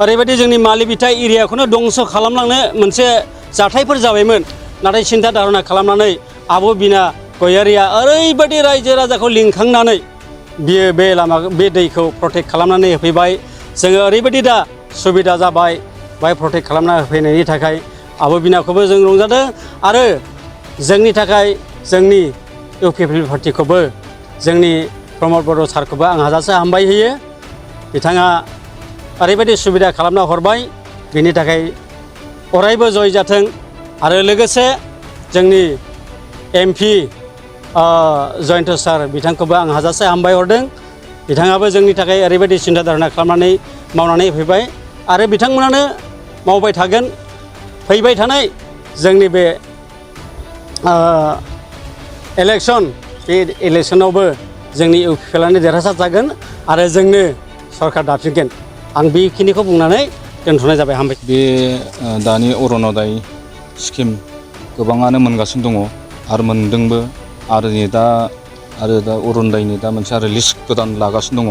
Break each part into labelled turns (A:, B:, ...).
A: ओरैबायदि जोंनि मालिबिथा एरियाखौनो दंस खालामलांनो मोनसे जाथायफोर जाबायमोन नाथाय सिन्था धारना खालामनानै आब' बिना गयारिया ओरैबायदि रायजो राजाखौ लिंखांनानै बियो बे दैखौ प्रटेक्ट खालामनानै होफैबाय जोङो ओरैबायदि दा सुबिदा जाबाय बाय प्रटेक्ट खालामना होफैनायनि थाखाय आब' बिनाखौबो जों रंजादों आरो जोंनि थाखाय जोंनि इउ पि पि एल पार्टिखौबो जोंनि प्रमद बर' सारखौबो आं हाजासे हामबाय होयो बिथाङा ओरैबायदि सुबिदा खालामना हरबाय बिनि थाखाय अरायबो जय जाथों आरो लोगोसे जोंनि MP जयन्त सार बिथांखौबो आं हाजासे हामबाय हरदों बिथाङाबो जोंनि थाखाय ओरैबायदि सिन्था धारना खालामनानै मावनानै फैबाय आरो बिथांमोनानो मावबाय थागोन फैबाय थानाय जोंनि बे इलेक्सन बे इलेक्सनावबो जोंनि इउ पि पि एलआनो देरहासार जागोन आरो जोंनो सरकार दाफिनगोन आं बेखिनिखौ बुंनानै दोनथ'नाय जाबाय हामबाय
B: बे दानि अरुनदय स्किम गोबाङानो मोनगासिनो दङ आरो मोनदोंबो आरो दा अरुनदयनि दा मोनसे आरो लिस्ट गोदान लागासिनो दङ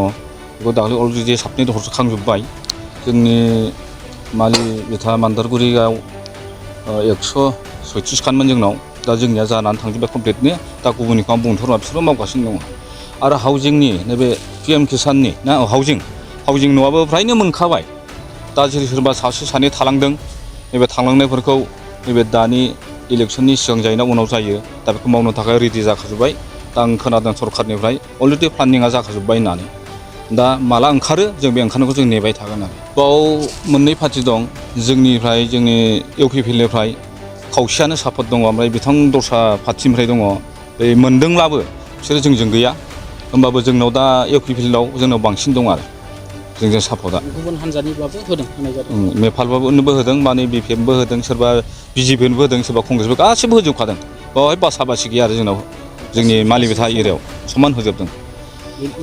B: बेखौ दाखालि अलरेडि साबमिट हरखांजोब्बाय जोंनि मालिबिथा मान्दारगुरियाव 136 खानमोन जोंनाव दा जोंनिया जानानै थांजोब्बाय कमप्लिटनो दा गुबुननिखौ आं बुंथ'ला बिसोरबो मावगासिनो दङ आरो हाउजिंनि नैबे PM किसाननि ना हाउजिं न'आबो फ्रायनो मोनखाबाय दा जेरै सोरबा सासे सानै थालांदों नैबे थालांनायफोरखौ नैबे दानि इलेक्सननि सिगां जायोना उनाव जायो दा बेखौ मावनो थाखाय रेडि जाखाजोब्बाय दा आं खोनादों सरखारनिफ्राय अलरेडि प्लानिंआ जाखाजोब्बाय होननानै दा माला ओंखारो जों बे ओंखारनायखौ जों नेबाय थागोन आरो बाव मोननै पार्टि दं जोंनिफ्राय जोंनि इउ पि पि एल निफ्राय खावसेयानो सापर्ट दङ ओमफ्राय बिथां दस्रा पार्टिनिफ्राय दङ बे मोनदोंब्लाबो बिसोरो जोंजों गैया होमबाबो जोंनाव दा इउ पि पि एल आव जोंनाव बांसिन दं आरो जोंजों सापर्टआ
C: गुबुन हानजानिब्लाबो होनाय जादों
B: नेपालबाबो होदों माने BPFबो होदों सोरबा BJPबो होदों सोरबा कंग्रेसबो गासिबो होजोबखादों बावहाय बासा बासि गैया आरो जोंनाव जोंनि मालिबिथा एरियायाव समान होजोबदों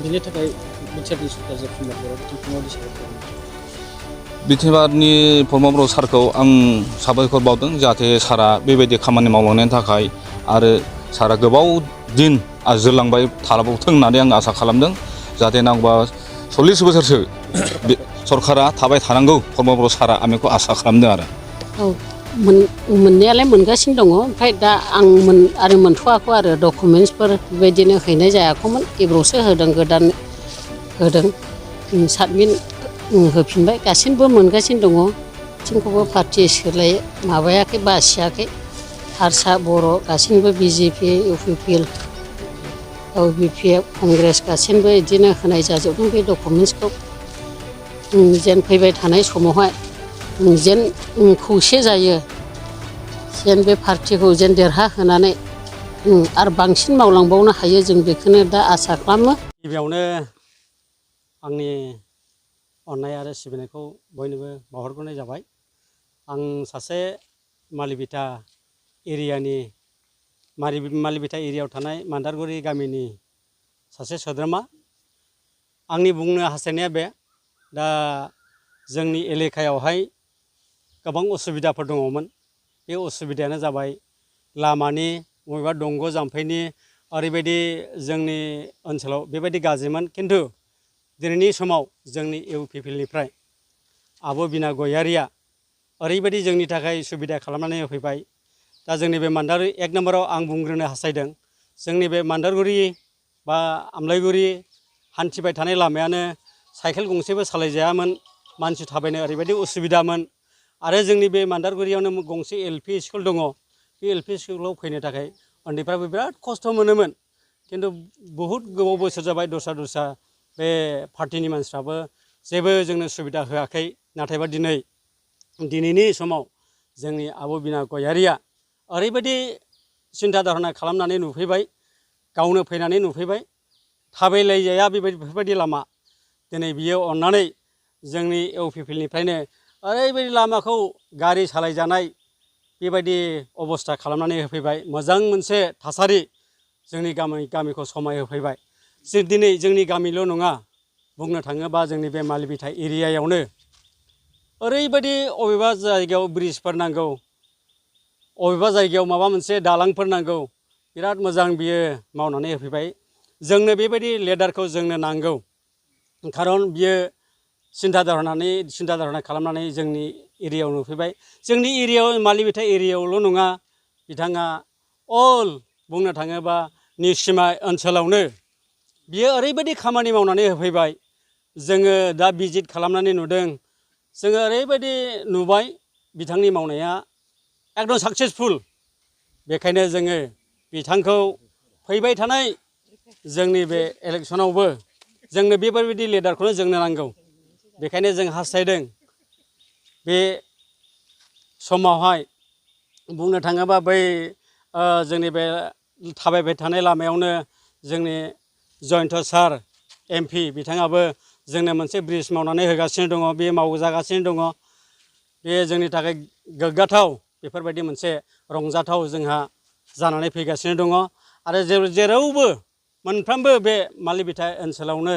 C: बिनि थाखाय बिटिआरनि सरकारजों प्रमद बर' बिथांखौ माबायदि साबायखर
B: बिटिआरनि प्रमद बर' सारखौ आं साबायखर बावदों जाहाथे सारा बेबायदि खामानि मावलांनायनि थाखाय आरो सारा गोबाव दिन जोरलांबाय थालांबावथों होननानै आं आसा खालामदों जाहाथे नांगौबा 40 बोसोरसो बे सरकारा थाबाय थानांगौ प्रमद बर' सारा आं बेखौ आसा खालामदों आरो
D: मोननायालाय मोनगासिनो दङ ओमफ्राय दा आं मोनथ'वाखै आरो डकुमेन्टसफोर बेबायदिनो हैनाय जायाखैमोन एबारावसो होदों गोदान होदों साबमिट होफिनबाय गासिबो मोनगासिनो दङ जोंखौबो पार्टि माबायाखै बासियाखै हारसा बर' गासिबो BJP UPPL BPF कंग्रेस गासिबो बिदिनो होनाय जाजोबदों बे डकुमेन्टसखौ जेन फैबाय थानाय समावहाय जेन खौसे जायो जेन बे पार्टिखौ जेन देरहा होनानै आरो बांसिन मावलांबावनो हायो जों बेखौनो दा आसा खालामो
A: गिबियावनो आंनि अननाय आरो सिबिनायखौ बयनोबो बावहरग्रोनाय जाबाय आं सासे मालिबिथा एरियानि मालिबिथा एरियायाव थानाय मान्दारगुरि गामिनि सासे सोद्रोमा आंनि बुंनो हास्थायनाया बे दा जोंनि एलेकायावहाय गोबां उसुबिदाफोर दङमोन बे उसुबिदायानो जाबाय लामानि बबेबा दंग' जाम्फैनि ओरैबायदि जोंनि ओनसोलाव बेबायदि गाज्रिमोन खिन्थु दिनैनि समाव जोंनि इउ पि पि एल निफ्राय आब' बिना गयारिया ओरैबायदि जोंनि थाखाय सुबिदा खालामनानै होफैबाय दा जोंनि बे मान्दारगुरि 1 नम्बराव आं बुंग्रोनो हास्थायदों जोंनि बे मान्दारगुरि बा आमलायगुरि हान्थिबाय थानाय लामायानो साइकेल गंसेबो सालायजायामोन मानसि थाबायनो ओरैबायदि उसुबिदामोन आरो जोंनि बे मान्दारगुरियावनो गंसे LP स्कुल दङ बे LP स्कुलाव फैनो थाखाय उन्दैफ्राबो बिराद खस्थ' मोनोमोन खिन्थु बहुद गोबाव बोसोर जाबाय दस्रा बे पार्टिनि मानसिफ्राबो जेबो जोंनो सुबिदा होआखै नाथायबा दिनैनि समाव जोंनि आब' बिना गयारिया ओरैबायदि सिन्था धारना खालामनानै नुफैबाय गावनो फैनानै नुफैबाय थाबायलायजाया बेफोरबायदि लामा दिनै बियो अननानै जोंनि इउ पि पि एल निफ्रायनो ओरैबायदि लामाखौ गारि सालायजानाय बेबायदि अबस्था खालामनानै होफैबाय मोजां मोनसे थासारि जोंनि गामिखौ समाय होफैबाय दिनै जोंनि गामिल' नङा बुंनो थाङोबा जोंनि बे मालिबिथा एरियायावनो ओरैबायदि अबेबा जायगायाव ब्रिजफोर नांगौ अबेबा जायगायाव माबा मोनसे दालांफोर नांगौ बिराद मोजां बियो मावनानै होफैबाय जोंनो बेबायदि लिडारखौ जोंनो नांगौ खारन बियो सिन्था धारना खालामनानै जोंनि एरियायाव नुफैबाय। जोंनि एरियायाव मालिबिथा एरियायावल' नङा, बिथाङा अल बुंनो थाङोबा निसिमा ओनसोलावनो बियो ओरैबायदि खामानि मावनानै होफैबाय। जोङो दा भिजिट खालामनानै नुदों, जोङो ओरैबायदि नुबाय बिथांनि मावनाया एकदम साक्सेसफुल। बेखायनो जोङो बिथांखौ फैबाय थानाय जोंनि बे इलेक्सनावबो जोंनो बेबायदि लिडारखौनो जोंनो नांगौ। बेखायनो जों हास्थायदों बे समावहाय बुंनो थाङोबा बै जोंनि बे थाबायबाय थानाय लामायावनो जोंनि जयन्त सार MP बिथाङाबो जोंनो मोनसे ब्रिज मावनानै होगासिनो दङ, बे मावजागासिनो दङ। बे जोंनि थाखाय गोग्गाथाव, बेफोरबायदि मोनसे रंजाथाव जोंहा जानानै फैगासिनो दङ। आरो जेरावबो मोनफ्रोमबो बे मालिबिथा ओनसोलावनो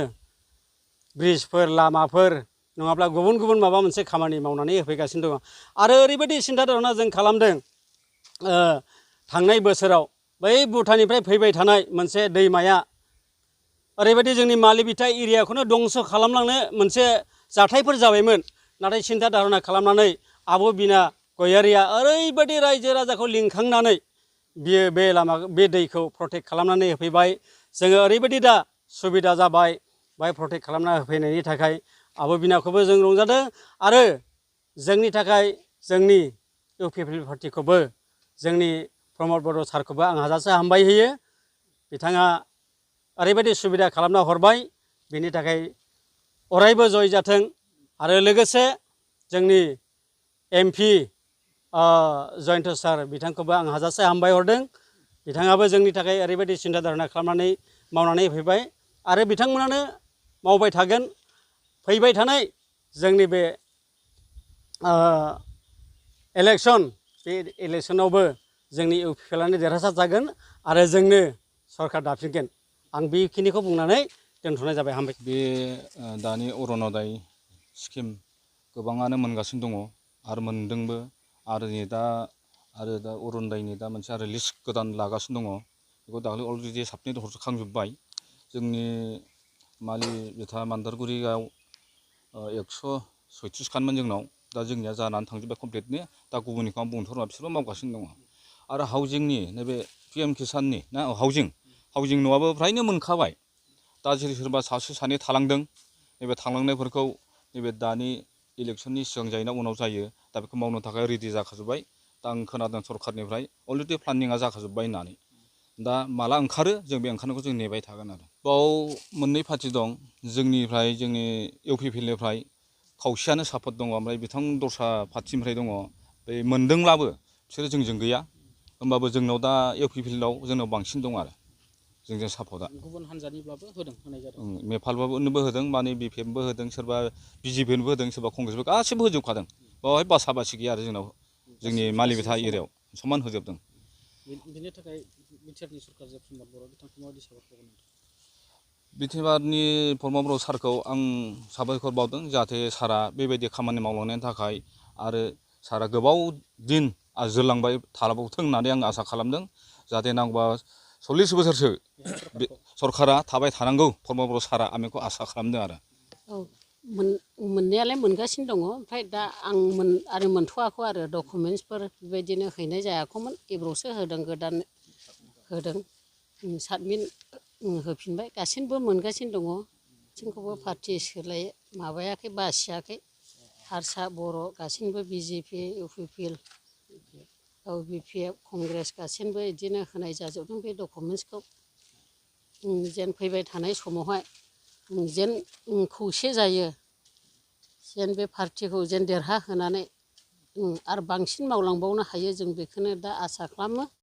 A: ब्रिजफोर, लामाफोर नङाब्ला गुबुन गुबुन माबा मोनसे खामानि मावनानै होफैगासिनो दङ। आरो ओरैबायदि सिन्था धारना जों खालामदों, थांनाय बोसोराव बै भुटाननिफ्राय फैबाय थानाय मोनसे दैमाया ओरैबायदि जोंनि मालिबिथा एरियाखौनो दंस' खालामलांनो मोनसे जाथायफोर जाबायमोन। नाथाय सिन्था धारना खालामनानै आब' बिना गयारिया ओरैबायदि रायजो राजाखौ लिंखांनानै बियो बे दैखौ प्रटेक्ट खालामनानै होफैबाय। जोङो ओरैबायदि दा सुबिदा जाबाय, बाय प्रटेक्ट खालामना होफैनायनि थाखाय आब' बिनाखौबो जों रंजादों। आरो जोंनि थाखाय जोंनि UPP पार्टिखौबो जोंनि प्रमद बर' सारखौबो आं हाजासे हामबाय होयो। बिथाङा ओरैबायदि सुबिदा खालामना हरबाय, बेनि थाखाय अरायबो जय जाथों। आरो लोगोसे जोंनि MP जयन्त सार बिथांखौबो आं हाजासे हामबाय हरदों। बिथाङाबो जोंनि थाखाय ओरैबायदि सिन्था धारना खालामनानै मावनानै फैबाय आरो बिथांमोनानो मावबाय थागोन। फैबाय थानाय जोंनि बे इलेक्सन, बे इलेक्सनावबो जोंनि UPPआनो देरहासार जागोन आरो जोंनो सरकार दाफिनगोन। आं बेखिनिखौ बुंनानै दोनथ'नाय जाबाय। हामबाय।
B: बे दानि अरुनदय स्किम गोबाङानो मोनगासिनो दङ आरो मोनदोंबो। आरो दा अरुनदयनि दा मोनसे आरो लिस्ट गोदान लागासिनो दङ। बेखौ दाखालि अलरेडि साबमिट हरखांजोब्बाय। जोंनि मालिबिथा मानदारगुरियाव 136 खानमोन जोंनाव। दा जोंनिया जानानै थांजोब्बाय कमप्लिटनो। दा गुबुननिखौ आं बुंथ'ला, बिसोरबो मावगासिनो दङ। आरो हाउजिंनि नैबे PM किसाननि ना हाउजिं न'आबो फ्रायनो मोनखाबाय। दा जेरै सोरबा सासे सानै थालांदों, नैबे थालांनायफोरखौ नैबे दानि इलेक्सननि सिगां जायोना उनाव जायो, दा बेखौ मावनो थाखाय रेडि जाखाजोब्बाय। दा आं खोनादों सरखारनिफ्राय अलरेडि प्लानिंआ जाखाजोब्बाय होननानै। दा माला ओंखारो जों बे ओंखारनायखौ जों नेबाय थागोन आरो। बाव मोननै पार्टि दं, जोंनि UPPनिफ्राय खावसेयानो सापर्ट दङ, ओमफ्राय बिथां दस्रा पार्टिनिफ्राय दङ। बे मोनदोंब्लाबो बिसोरो जोंजों गैया। होमबाबो जोंनाव दा UPPआव जोंनाव बांसिन दं आरो जोंजों सापर्टआ।
C: गुबुन हानजानिब्लाबो होनाय जादों।
B: नेपालबाबो होदों, माने BPMबो होदों, सोरबा BJPनोबो होदों, सोरबा कंग्रेसबो, गासिबो होजोबखादों। बावहाय बासा बासि गैया आरो जोंनाव जोंनि मालिबिथा एरियायाव समान होजोबदों।
C: बिनि थाखाय बिटिआरनि सरकारजों प्रमद बर' बिथांखौ माबायदि साबायखर बावगोन?
B: बिटिआरनि प्रमद बर' सारखौ आं साबायखर बावदों, जाहाथे सारा बेबायदि खामानि मावलांनायनि थाखाय आरो सारा गोबाव दिन जोरलांबाय थालांबावथों होननानै आं आसा खालामदों। जाहाथे नांगौबा 40 बोसोरसो सरकारा थाबाय थानांगौ प्रमद बर' सारा, आं बेखौ आसा खालामदों आरो।
D: औ मोननायालाय मोनगासिनो दङ। ओमफ्राय दा आं मोनथ'वाखै आरो डकुमेन्टसफोर बेबायदिनो हैनाय जायाखैमोन। एबारावसो होदों, गोदान होदों, साबमिट होफिनबाय। गासिबो मोनगासिनो दङ। जोंखौबो पार्टि माबायाखै, बासियाखै। हारसा, बर' गासिनोबो BJP, UPP, BPF, कंग्रेस गासिनोबो बिदिनो होनाय जाजोबदों बे डकुमेन्टसखौ। जेन फैबाय थानाय समावहाय जेन खौसे जायो, जेन बे पार्टिखौ जेन देरहाहोनानै आरो बांसिन मावलांबावनो हायो, जों बेखौनो दा आसा खालामो।